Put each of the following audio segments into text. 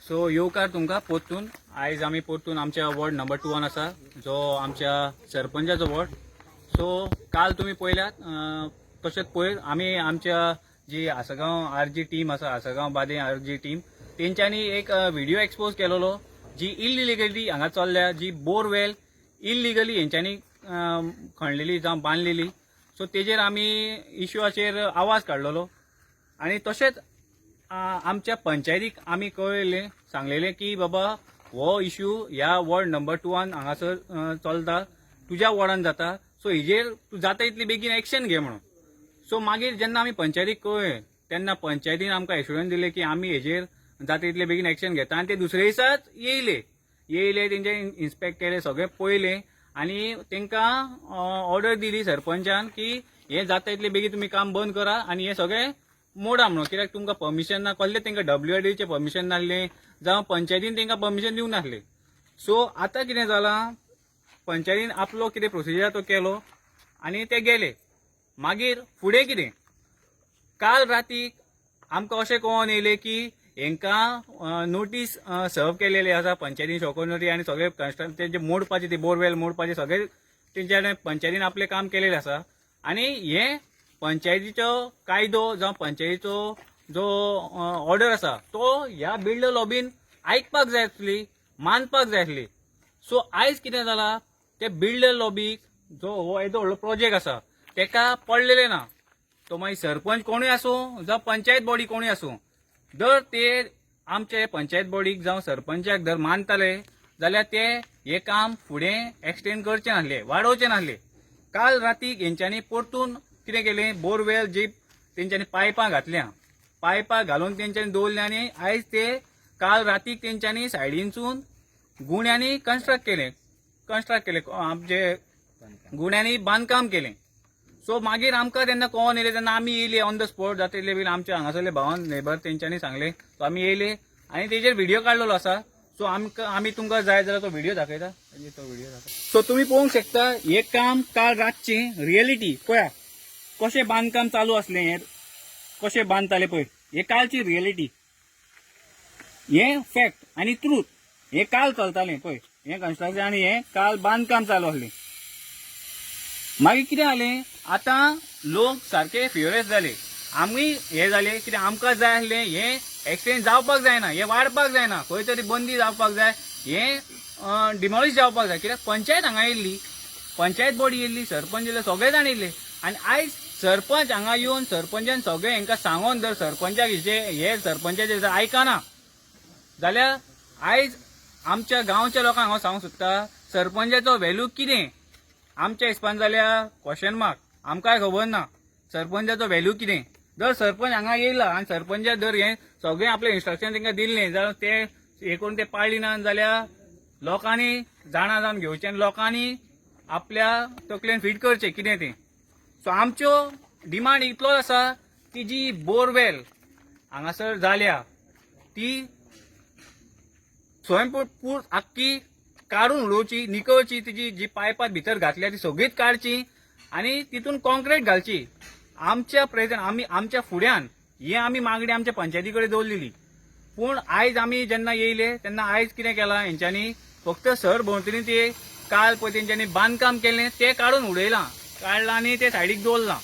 So येवकार तुमकां परतून. आयज आमी परतून आमच्या वॉर्ड नंबर 2 आसा, जो आमच्या सरपंचाचो वॉर्ड. सो काल तुमी पळयल्यात, तशेंच पयर आमी आमच्या जी आसगांव आर जी टीम आसा, आसगांव बादें आर जी टीम, तेंच्यांनी एक व्हिडिओ एक्सपोज केलेलो जी इलिगली हांगा चल्ल्या, जी बोरवेल इलिगली हेंच्यांनी खणलेली जावं बांदलेली. सो तेजेर आमी इश्यूचेर आवाज काडलेलो आनी तशेंच आमच्या पंचायतीक आमी कळयलें, सांगलेलें की बाबा हो इश्यू ह्या वॉर्ड नंबर 2 हांगासर चलता, तुज्या वॉर्डान जाता, सो हेजेर तूं जाता इतली बेगीन एक्शन घे म्हणून. सो मागीर जेन्ना आमी पंचायतीक कळयलें तेन्ना पंचायतीन आमकां एश्युरन्स दिलें की आमी हेजेर जाता इतले बेगीन एक्शन घेता आनी ते दुसरे दिसाच येयले. येयले, तेंचे इन्स्पेक्ट केले, सगळें पळयलें आनी तांकां ऑर्डर दिली सरपंचान की हें जाता इतले बेगीन तुमी काम बंद करा आनी हें सगळें मोडा म्हणून, कित्याक तुमकां परमिशन ना. कसलें तांकां डब्ल्यूआरडीचें परमिशन नासलें जावं पंचायतीन तांकां परमिशन दिवंक नासलें. सो आतां कितें जालां, पंचायतीन आपलो कितें प्रोसिजर तो केलो आनी ते गेले. मागीर फुडें कितें, काल रातीक आमकां अशें कळोन येयलें की हेंकां नोटीस सर्व केलेली आसा पंचायतीन, शोको नोटीस आनी सगळे कन्स्ट्रक्शन तेंचे मोडपाचे, ते बोरवेल मोडपाचे सगळे तेंच्या पंचायतीन आपलें काम केलेलें आसा. आनी हें पंचायतीचो कायदो जावं पंचायतीचो जो ऑर्डर आसा तो ह्या बिल्डर लॉबीन आयकपाक जाय आसली, मानपाक जाय आसली. सो आयज कितें जालां, ते बिल्डर लॉबीक जो हो येदो व्हडलो प्रोजेक्ट आसा तेका पडलेलें ना. तो मागीर सरपंच कोणूय आसूं जावं पंचायत बॉडी कोणूय आसूं, जर ते आमचे पंचायत बॉडीक जावं सरपंचाक जर मानताले जाल्यार ते हे काम फुडें एक्सटेंड करचे नासले, वाडोवचे नासले. काल रातीक हेंच्यांनी परतून कितें केलें, बोरवेल जी तेंच्यांनी पायपां घातल्या, पायपां घालून तेंच्यांनी दवरले आनी आयज ते काल रातीक तेंच्यांनी सायडीनसून गुण्यांनी कन्स्ट्रक्ट केलें, कन्स्ट्रक्ट केलें, आमचे गुण्यांनी बांदकाम केलें. सो मागीर आमकां तेन्ना कळोन येयलें तेन्ना आमी येयले ऑन the spot. जाता इतले बेगीन आमच्या हांगासरले भावान नेबर तेंच्यांनी सांगलें, सो आमी येयले आनी तेजेर व्हिडिओ काडलेलो आसा. सो आमकां आमी तुमकां जाय जाल्यार तो व्हिडिओ दाखयता, तो व्हिडिओ दाखयता. सो तुमी पळोवंक शकता, हें काम काल रातचें रियलिटी पळया, कशें बांदकाम चालू आसलें, हें कशें बांदताले पळय. हे कालची रियलिटी, हें फॅक्ट आनी ट्रूथ. हें काल चलतालें पळय, हें कन्स्ट्रक्शन आनी हें काल बांदकाम चालू आसलें. मागीर कितें जालें, आतां लोक सारके फ्युरियस जाले, आमी हे जाले कितें, आमकां जाय आसलें हें एक्सटेंड जावपाक जायना, हें वाडपाक जायना, खंय तरी बंदी जावपाक जाय, हें डिमॉलिश जावपाक जाय. कित्याक पंचायत हांगा येयल्ली, पंचायत बॉडी येयल्ली, सरपंच येयले, सगळे जाण येयले. आनी आयज सरपंच हांगा येवन सरपंचान सगळें हेंकां सांगोन जर सरपंचाक हे हे सरपंचाचे जर आयकना जाल्यार आयज आमच्या गांवच्या लोकांक हांव सांगूंक सोदता, सरपंचाचो व्हॅल्यू कितें आमच्या हिसपान जाल्यार क्वेश्चन मार्क. आमकांय खबर ना सरपंचाचो व्हॅल्यू कितें. जर सरपंच हांगा येयला आनी सरपंचा जर हें सगळें आपलें इन्स्ट्रक्शन तांकां दिल्लें जाल्यार ते हे करून ते पाळ्ळी ना जाल्यार लोकांनी जाणा जावन घेवचें आनी लोकांनी आपल्या तकलेन फीट करचें कितें तें. सो आमच्यो डिमांड इतलोच आसा की जी बोरवेल हांगासर जाल्या ती स्वयंपूर आख्खी काडून उडोवची, निकळची, तिजी जी पायपां भितर घातल्या ती सगळीच काडची आनी तितून कॉन्क्रीट घालची. आमच्या प्रेझेंट आमी आमच्या फुड्यान ही आमी मागणी आमच्या पंचायती कडेन दवरलेली. पूण आयज आमी जेन्ना येयले तेन्ना आयज कितें केलां हेंच्यांनी, फक्त सर भोंवतणी ते काल पळय तेंच्यांनी बांदकाम केलें तें काडून उडयलां, काडलां आनी तें सायडीक दवरलां.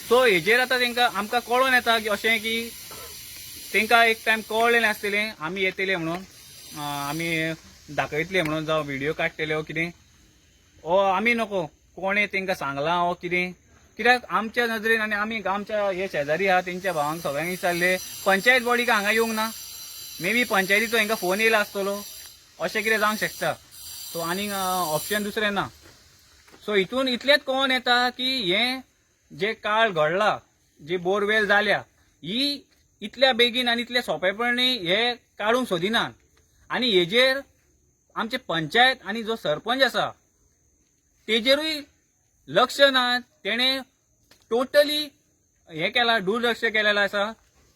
सो हेजेर आतां तेंकां आमकां कळोन येता की अशें की तेंकां एक टायम कळ्ळें आसतलें आमी येतले म्हणून, आमी दाखयतले म्हणून, जावं व्हिडिओ काडटले वो कितें, ओ आमी नको कोणें तेंकां सांगलां वो कितें. कित्याक आमच्या नदरेन आनी आमी आमच्या हे शेजारी आहा तेंच्या भावांक सगळ्यांक विचारले, पंचायत बॉडी हांगा येवंक ना. मे बी पंचायतीचो हेंकां फोन येयला आसतलो, अशें कितें जावंक शकता. सो आनीक ऑप्शन दुसरें ना. सो हितून इतलेंच कळोन येता की हें जे काळ घडला, जी बोरवेल जाल्या ही इतल्या बेगीन आनी इतल्या सोंपेपणी हे काडूंक सोदिनात. आनी हेजेर आमचे पंचायत आनी जो सरपंच आसा तेजेरूय लक्ष ना. तेणें टोटली हें केलां, दुर्लक्ष केलेलें आसा.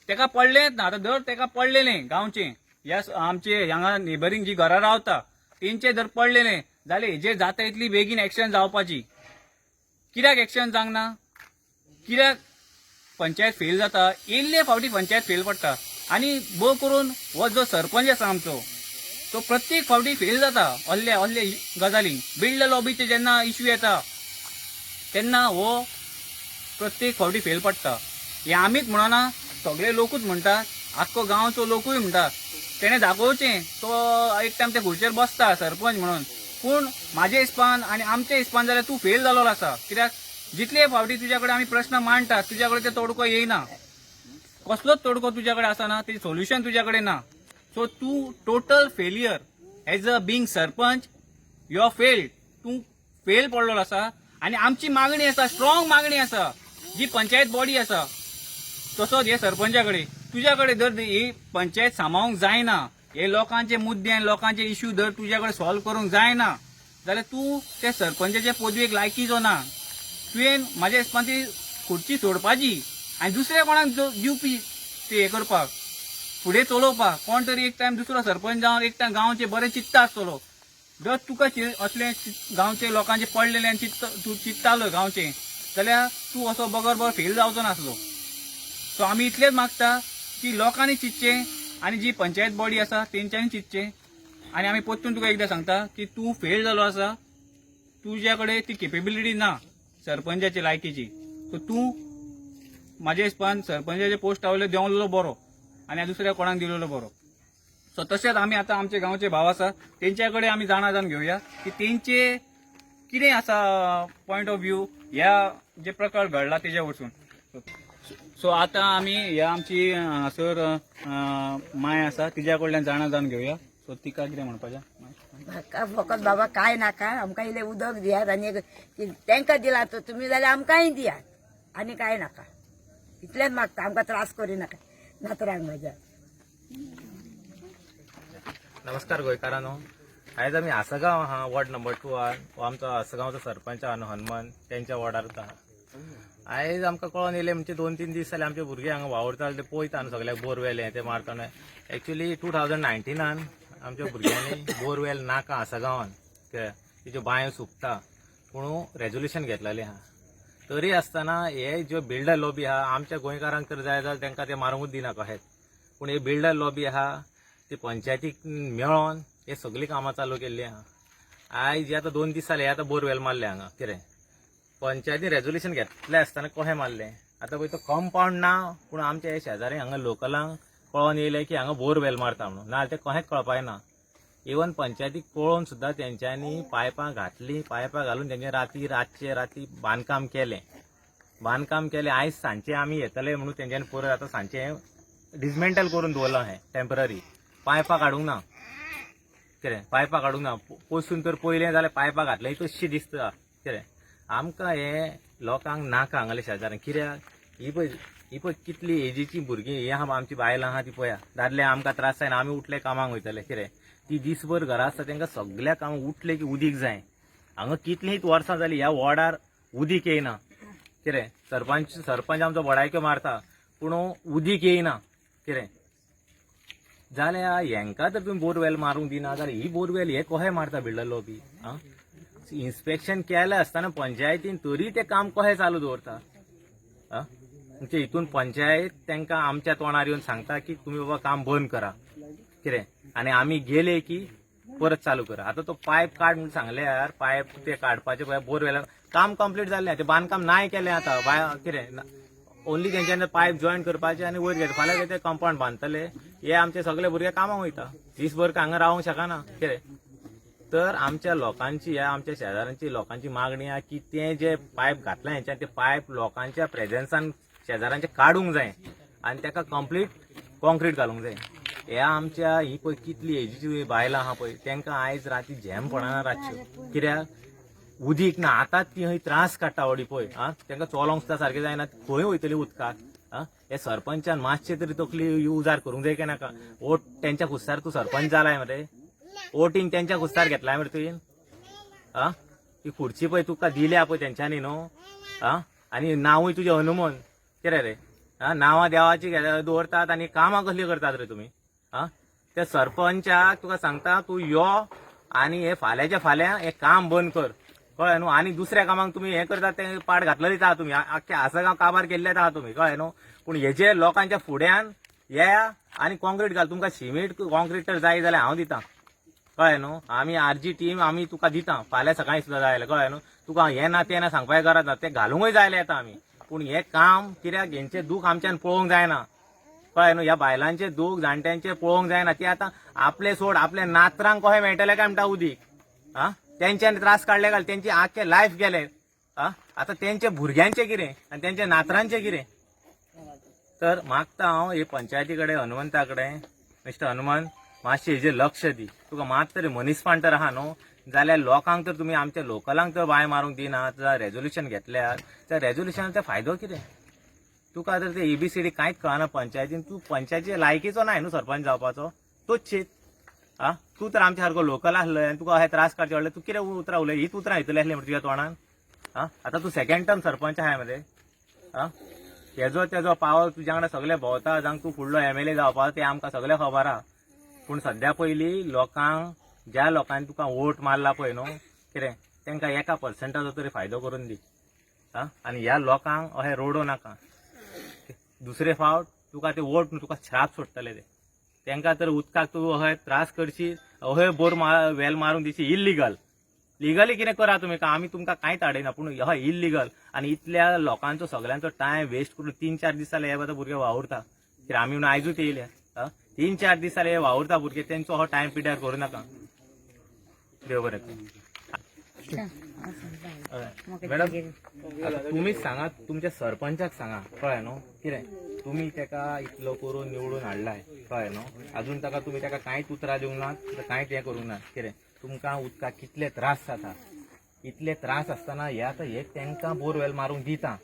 तेका पडलेंच ना. आतां जर तेका पडलेलें गांवचें ह्या आमचे हांगा नेबरींग जी घरां रावता तेंचे जर पडलेलें जाल्यार हेजेर जाता इतली बेगीन एक्शन जावपाची. कित्याक एक्शन जावंक ना? कित्याक पंचायत फेल जाता? येयल्ले फावटी पंचायत फेल पडटा. आनी भोव करून हो जो सरपंच आसा आमचो तो प्रत्येक फावटी फेल जाता असले असले गजालींक. बिल्डर लॉबीचे जेन्ना इश्यू येता तेन्ना हो प्रत्येक फावटी फेल पडटा. हें आमीच म्हणना, सगळे लोकूच म्हणटा, आख्खो गांवचो लोकूय म्हणटा. तेणें दाखोवचें तो एक टायम त्या खुर्चेर बसता सरपंच म्हणून, पूण म्हाज्या हिसपान आनी आमच्या हिसपान जाल्यार तूं फेल जालोलो आसा. कित्याक जितले फावटी तुज्या कडेन आमी प्रश्न मांडटा तुज्या कडेन ते तोडको येयना, कसलोच तोडको तुज्या कडेन आसना, ते सोल्युशन तुज्या कडेन ना. सो तूं total failure as a being sarpanch, you are failed. तूं फेल पडलेलो आसा. आनी आमची मागणी आसा, स्ट्रॉंग मागणी आसा, जी पंचायत बॉडी आसा तसोच हे सरपंचा कडेन तुज्या कडेन जर ही पंचायत सांबाळूंक जायना, हे लोकांचे मुद्दे आनी लोकांचे इश्यू जर तुज्या कडेन सॉल्व करूंक जायना जाल्यार तूं त्या सरपंचाच्या पदवेक लायकीचो ना. तुवें म्हाज्या हिसपान ती खुर्ची सोडपाची आनी दुसऱ्या कोणाक दिवपी ते हें करपाक फुडें चलोवपाक. कोण तरी एक टायम दुसरो सरपंच जावन एक टायम गांवचे बरें चित्ता आसतलो. जर तुका असलें गांवचे लोकांचे पडलेलें आनी चित्त तूं चित्तालो गांवचें जाल्यार तूं असो बगर बरो फेल जावचो नासलो. सो आमी इतलेंच मागता की लोकांनी चिंतचें आनी जी पंचायत बॉडी आसा तेंच्यांनी चिंतचें. आनी आमी परतून तुका एकदां सांगता की तूं फेल जालो आसा, तुज्या कडेन ती केपेबिलिटी ना सरपंचाची लायकीची. सो तूं म्हाज्या हिसपान सरपंचाचे पोस्ट वयलो देंवलेलो बरो आनी दुसऱ्या कोणाक दिलेलो बरो. सो तशेंच आमी आतां आमचे गांवचे भाव आसा तेंच्या कडेन आमी जाणा जावन घेवया की तेंचे कितें आसा पॉयंट ऑफ व्यू ह्या जे प्रकार घडला तेज्या वचून. सो आतां आमी ह्या आमची हांगासर माय आसा तिज्या कडल्यान जाणा जावन घेवया. सो तिका कितें म्हणपाचें? म्हाका फकत बाबा काय नाका, आमकां इल्लें उदक दियात आनी एक तांकां दिला तर तुमी जाल्यार आमकांय दियात, आनी काय नाका, इतलेंच मागता. आमकां त्रास करिनाका नातरांक म्हज्या. नमस्कार गोंयकारांनो, आयज आमी आसगांव आहा, वॉर्ड नंबर 2 आहा. हो आमचो आसगांवचो सरपंच आहा न्हू हनुमान, तेंच्या वॉर्डार आहा. आयज आमकां कळोन येयलें म्हणजे 2-3 दीस जाले आमचे भुरगे हांगा वावुरताले, ते पळयता न्हू सगल्याक बोरवेल हें ते मारता न्हू. एक्चुली 2019 आमच्या भुरग्यांनी बोरवेल नाका आसगांवान, तेज्यो बांयो सुकता म्हणून रेजोल्युशन घेतलेलें आहा. तरी आसतना हे ज्यो बिल्डर लॉबी आहा, आमच्या गोंयकारांक तर जाय जाल्यार तांकां ते मारूंकूच दिना कशेंच, पूण हे बिल्डर लॉबी आहा ती पंचायतीक मेळोन हे सगळीं कामां चालू केल्ली आहा. आयज हे आतां 2 दीस जाले हे आतां बोरवेल मारले हांगा. कितें पंचायतीन रेजोल्युशन घेतलें आसतना कशें मारलें आतां पळय तो कंपावंड ना, पूण आमच्या हे शेजारी हांगा लोकलांक कळोन येयलें की हांगा बोरवेल मारता म्हणून, नाजाल्यार तें कशेंच कळपाक ना. इवन पंचायतीक पळोवन सुद्दां तेंच्यांनी पायपां घातलीं, पायपां घालून तेंचे राती रातचे राती बांदकाम केलें, बांदकाम केलें. आयज सांजचे आमी येतले म्हणून तेंच्यांनी परत आतां सांजचे डिजमेंटल करून दवरलां हें टेंपररी. पायपां काडूंक ना, कितें पायपां काडूंक ना. पसून तर पयलें जाल्यार पायपां घातलें तशी दिसता. कितें आमकां हें लोकांक नाका हांगाले शेजाऱ्यांक. कित्याक ही पळय, ही पळय कितली एजीची भुरगीं ही आहा, आमची बायलां आहा ती पळया, दादले आमकां त्रास जायना, आमी उठले कामाक वयतले. कितें ती दीसभर घरा आसता, तांकां सगल्या कामाक उठले की उदीक जाय. हांगा कितलींच वर्सां जालीं ह्या वॉर्डार उदीक येयना. कितें सरपंच सरपंच आमचो बडायक्यो मारता पूण उदीक येयना. कितें जाल्यार हेंकां तर तुमी बोरवेल मारूंक दिना जाल्यार ही बोरवेल हे कशें मारता बिल्डर लोबी? आं, इन्स्पेक्शन केलें आसतना पंचायतीन तरी तें काम कशें चालू दवरता? आं, म्हणजे हितून पंचायत तांकां आमच्या तोंडार येवन सांगता की तुमी बाबा काम बंद करा. कितें आनी आमी गेले की परत चालू करा. आतां तो पायप काड म्हणून सांगल्यार पायप ते काडपाचे पळय बोरवेल काम कंप्लीट जाल्लें, तें बांदकाम नाय केलें आतां बाय. कितें ओनली तेंच्यांनी पायप जॉयन करपाचें आनी वयर घेता. फाल्यां ते कंपावंड बांदतले, हे आमचे सगळे भुरगे कामाक वयता, दीसभर हांगा रावंक शकना. कितें तर आमच्या लोकांची ह्या आमच्या शेजाऱ्यांची लोकांची मागणी आहा की ते जे पायप घातले हेंच्यान ते पायप लोकांच्या प्रेझेन्सान शेजाऱ्यांचे काडूंक जाय आनी ताका कंप्लीट कॉन्क्रीट घालूंक जाय. ह्या आमच्या ही पळय कितली एजीची बायलां आहा पळय, तांकां आयज राती झेम पडना रातच्यो, कित्याक उदीक ना. आतां ती हय त्रास काडटा वडी पळय. आं, तांकां चलोंक सुद्दां सारकें जायना, खंय वयतली उदकाक? आं, हे सरपंचान मातशें तरी तकली उजार करूंक जाय काय नाका? वोट तेंच्या खुस्तार तूं सरपंच जालाय मरे, वोटींग तेंच्या खुस्तार घेतलाय मरे तुवें. आं, ती खुर्ची पळय तुका दिल्या पळय तेंच्यांनी न्हू. आं, आनी नांवूय तुजें हनुमान कितें रे? आं, नांवां देवाची दवरतात आनी कामां कसलीं करतात रे तुमी? आं, त्या सरपंचाक तुका सांगता, तूं यो आनी हे फाल्यांच्या फाल्यां हें काम बंद कर, कळ्ळें न्हू? आनी दुसऱ्या कामाक तुमी हें करतात तें पाट घातलेलीच आहा तुमी, आख्खे आसगांव काबार केल्लेच आहा तुमी, कळ्ळें न्हू? पूण हेजे लोकांच्या फुड्यान येया आनी कॉन्क्रीट घाल. तुमकां सिमेंट कॉन्क्रीट तर जाय जाल्यार हांव दिता, कळ्ळें न्हू. आमी आरजी टीम आमी तुका दिता फाल्यां सकाळीं सुद्दां जाय जाल्यार, कळ्ळें न्हू. तुका हें ना तें ना सांगपाक गरज ना, तें घालूंकय जाय जाल्यार येता आमी. पूण हें काम कित्याक हेंचें दूख आमच्यान पळोवंक जायना, कळ्ळें न्हू. ह्या बायलांचें दूख जाणट्यांचें पळोवंक जायना. ती आतां आपले सोड आपल्या नातरांक कशें मेळटलें काय म्हणटा उदीक. आ तेंच्यानी त्रास काडले घाल, तेंची आख्खें लायफ गेलें. आ आतां तेंच्या भुरग्यांचें कितें आनी तेंच्या नातरांचें कितें. तर मागता हांव हे पंचायती कडेन, हनुमंता कडेन, मिस्टर हनुमंत मातशें हेजेर लक्ष दी. तुका मात तरी मनीसपण तर आहा न्हू जाल्यार लोकांक तर तुमी आमच्या लोकलांक तर बाय मारूंक दिनात. जाल्यार रेजोल्युशन घेतल्यार त्या रेजोल्युशनाचो फायदो कितें? तुका जर ते एबीसीडी कांयच कळना पंचायतीन, तूं पंचायतीच्या लायकीचो ना न्हू सरपंच जावपाचो, तोच चीत. आ तूं तर आमच्या सारको लोकल आसलो आनी तुका अशे त्रास काडचे पडले. तूं कितें उतरां उलय, हीच उतरां येतली आसली म्हणजे तुज्या तोंडान. आ आतां तूं सेकंड टर्म सरपंच आहाय मरे. आ हेजो तेजो पावर तुज्या वांगडा सगळे भोंवता, जावं तूं फुडलो एमएलए जावपाचो तें आमकां सगळें खबर आहा. पूण सद्या पयलीं लोकांक, ज्या लोकांनी तुका वोट मारला पळय न्हू कितें, तांकां 1%चो तरी फायदो करून दी. आ आनी ह्या लोकांक अशें रोडो नाका. दुसरे फावट तुका ते वोट न्हू तुका श्राप सोडटले ते. तांकां तर उदकाक तूं अशें त्रास करशी, अशें बोर वेल मारून दिशी इल्लिगल. लिगली कितें करा तुमी, आमी तुमकां कांयच आडयना, पूण हय इल्लिगल आनी इतल्या लोकांचो सगळ्यांचो टायम वेस्ट करून 3-4 दीस जाले हे आतां भुरगे वावुरता. कित्याक आमी म्हणून आयजूच येयले. 3-4 दीस जाले हे वावुरता भुरगे, तेंचो हो टायम पिड्यार करूं नाका. देव बरें करूं. हय. मॅडम आतां तुमीच सांगा, तुमच्या सरपंचाक सांगा, कळ्ळें न्हू कितें तुमी तेका इतलो करून निवडून हाडलाय, कळ्ळें न्हू. अजून ताका तुमी ताका कांयच उतरां दिवंक नात, कांयच हें करूंक ना. कितें तुमकां उदकाक कितले त्रास जाता, इतले त्रास आसतना हे आतां हे तांकां बोरवेल मारूंक दिता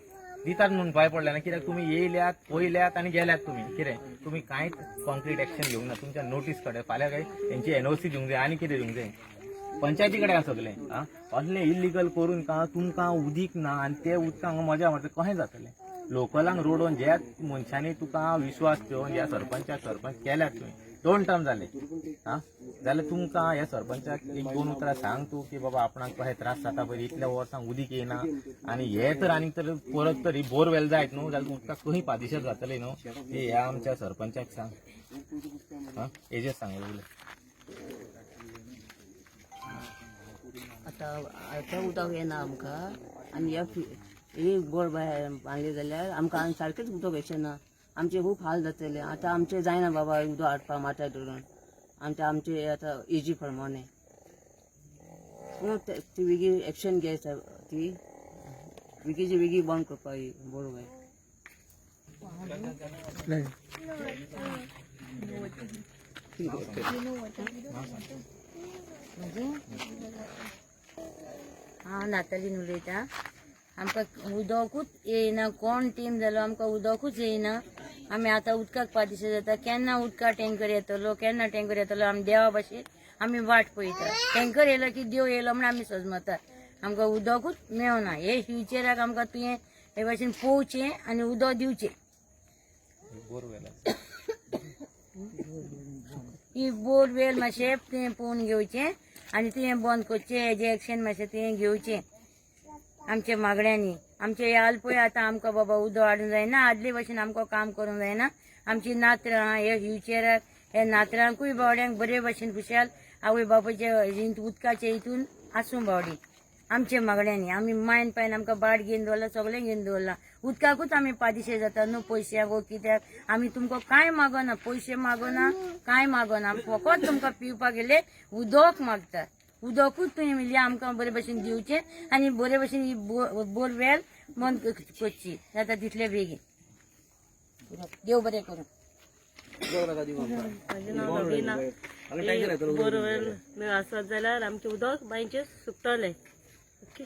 दितात म्हणून भंय पडलें ना. कित्याक तुमी येयल्यात, पळयल्यात आनी गेल्यात तुमी. कितें तुमी कांयच कॉन्क्रीट एक्शन घेवंक ना. तुमच्या नोटीस कडेन फाल्यां काय तेंची एनओसी दिवंक जाय आनी कितें दिवंक जाय पंचायती कडेन आसा सगलें. आं असलें इल्लिगल करून का तुमकां उदीक ना आनी ते उदकांक मजा मारता कशें जातलें? लोकलांक रोडोवन ज्या मनशांनी तुका विश्वास ठेवन ह्या सरपंचाक सरपंच केल्यात तुवें, 2 टर्म जाले. आं जाल्यार तुमकां ह्या सरपंचाक 1-2 उतरां सांग तूं की बाबा आपणाक कशें त्रास जाता पळय, इतल्या वर्सांक उदीक येयना आनी हे तर आनीक तर परत तर ही बोरवेल जायत न्हू जाल्यार उदकाक खंय पादिशेर जातलें न्हू, ते ह्या आमच्या सरपंचाक सांग. आं हेजेर सांग उलय. आतां आतां उदक येना आमकां आनी ह्या ही बोर बांदली जाल्यार आमकां आनी सारकेंच उदक येचें ना. आमचे खूब हाल जातले. आतां आमचें जायना बाबा उदक हाडपाक माथ्यार धरून. आमचे आमचे आतां एजी प्रमाणे पूण ती वेगळी एक्शन घे, ती वेगीची वेगळी बंद करपाक ही बोरवेल. हांव नातालीन उलयतां. आमकां उदकूच येयना, कोण टीम जालो आमकां उदकूच येयना. आमी आतां उदकाक पादिशे जाता. केन्ना उदका टँकर येतलो, केन्ना टँकर येतलो, आमी देवा भाशेन आमी वाट पळयता. टँकर येयलो की देव येयलो म्हण आमी सजमता. आमकां उदकूच मेवना. हे फ्युचराक आमकां तुवें हे भाशेन पळोवचें आनी उदक दिवचें. ही बोरवेल मातशें तुवें पळोवन घेवचें आनी तुवें बंद करचें. हेजें एक्शन मातशें तुवें घेवचें आमच्या मागण्यांनी. आमचे याल पळय आतां आमकां बाबा उदक हाडूंक जायना, आदले भशेन आमकां काम करूंक जायना. आमची नातरां हे फ्युचराक हे नातरांकूय बावड्यांक बरे भशेन खुशाल आवय बापायच्या हेजेन उदकाच्या हितून आसूं बावडी. आमच्या मागण्यांनी आमी मायन पायन आमकां बाट घेवन दवरला, सगळें घेवन दवरलां. उदकाकूच आमी पादिशे जाता न्हू पयश्याक वो कित्याक. आमी तुमकां कांय मागना, पयशे मागना, कांय मागना. आमी फकत तुमकां पिवपाक गेले उदक मागता. उदकूच तुवें म्हणल्यार आमकां बरे भशेन दिवचें आनी बरे भशेन ही बोरवेल बंद करची जाता तितले बेगीन. देव बरें करूं. म्हाजें नांव रवीना. बोरवेल आसत जाल्यार आमचें उदक बांयचें सुकतलें. ओके.